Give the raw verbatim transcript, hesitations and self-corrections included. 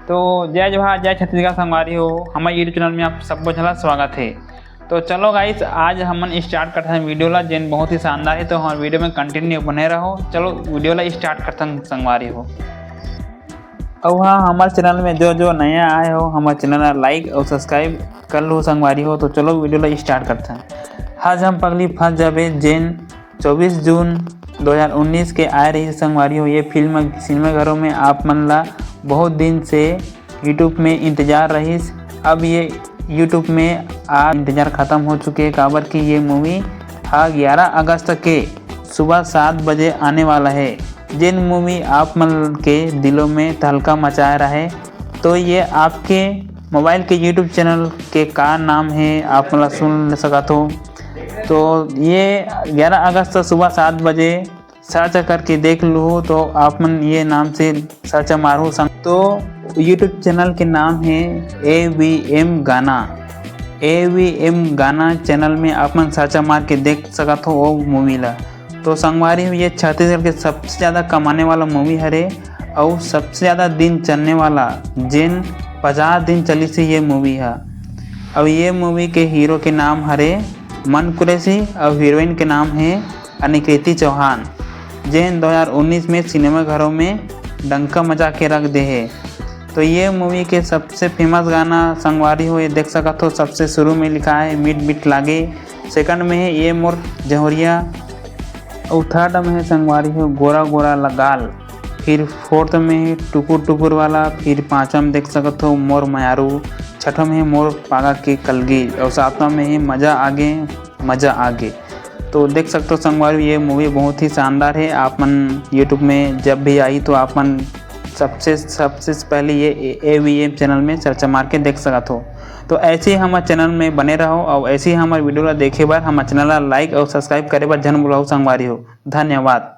तो जय जोहार, जय छत्तीसगढ़ संगवारी हो, हमर YouTube चैनल में आप सबो झन ला स्वागत हे। तो चलो गाइस, आज हमन स्टार्ट करथन वीडियो ला, जेन बहुत ही शानदार हे। तो हमर वीडियो में कंटिन्यू बने रहो। चलो वीडियो ला स्टार्ट करथन संगवारी हो। अउ हाँ, हमर चैनल में जो जो नया आए हो, हमर चैनल ला लाइक अउ सब्सक्राइब कर लो संगवारी हो। तो चलो वीडियो ला स्टार्ट करथन। हजम पगली फंस जाबे, जेन चौबीस जून दो हज़ार उन्नीस के आए रही संगवारी हो। ये फिल्म सिनेमा घरों में आप मन ला बहुत दिन से YouTube में इंतजार रहिस। अब ये YouTube में आ इंतजार खत्म हो चुके हे, काबर कि ये मूवी हा ग्यारह अगस्त के सुबह सात बजे आने वाला है। जेन मूवी आप मन के दिलों में तहलका मचाए रहे, तो ये आपके मोबाइल के YouTube चैनल के का नाम है, आप मन ला सुन सकत हो। तो ये ग्यारह अगस्त सुबह सात बजे सर्च करके देख लूहो, तो आप मन ये नाम से सर्च मारहु संग। तो YouTube चैनल के नाम है ए वी एम गाना। ए वी एम गाना चैनल में आप मन सर्च मार के देख सकत हो वो मूवी ला। तो संगवारी हो, ये छत्तीसगढ़ के सबसे ज़्यादा कमाने वाला मूवी हरे अउ सबसे ज़्यादा दिन चलने वाला, जेन पचास दिन चलिस हे ये मूवी हा। अउ ये मूवी के हीरो के नाम हरे मन कुरैशी अउ हीरोइन के नाम हे अनिकृति चौहान, जेन दो हज़ार उन्नीस में सिनेमा घरों में डंका मचा के रख दे हे। तो ये मूवी के सबसे फेमस गाना संगवारी हो, ये देख सकत हो, सबसे शुरू में लिखा है मीठ मीठ लागे, सेकंड में है ये मोर जहुरिया, अउ थर्ड में है संगवारी हो गोरा गोरा लगाल, फिर फोर्थ में है टुकुर टुकुर वाला, फिर पाँचवा में देख सकत हो मोर मयारू, छठवा में है मोर पागा के कलगी, अउ सातवां में है मजा आगे, मजा आगे। तो देख सकते हो संगवारी, ये मूवी बहुत ही शानदार है। आप मन YouTube में जब भी आई तो आप मन सबसे सबसे पहले ये ए वी एम चैनल में सर्च मार के देख सकत हो। तो ऐसे ही हमारे चैनल में बने रहो और ऐसे ही हमारे वीडियो ला देखे बर हमारे चैनल ला लाइक और सब्सक्राइब करे बर झन भुलाओ संगवारी हो। धन्यवाद।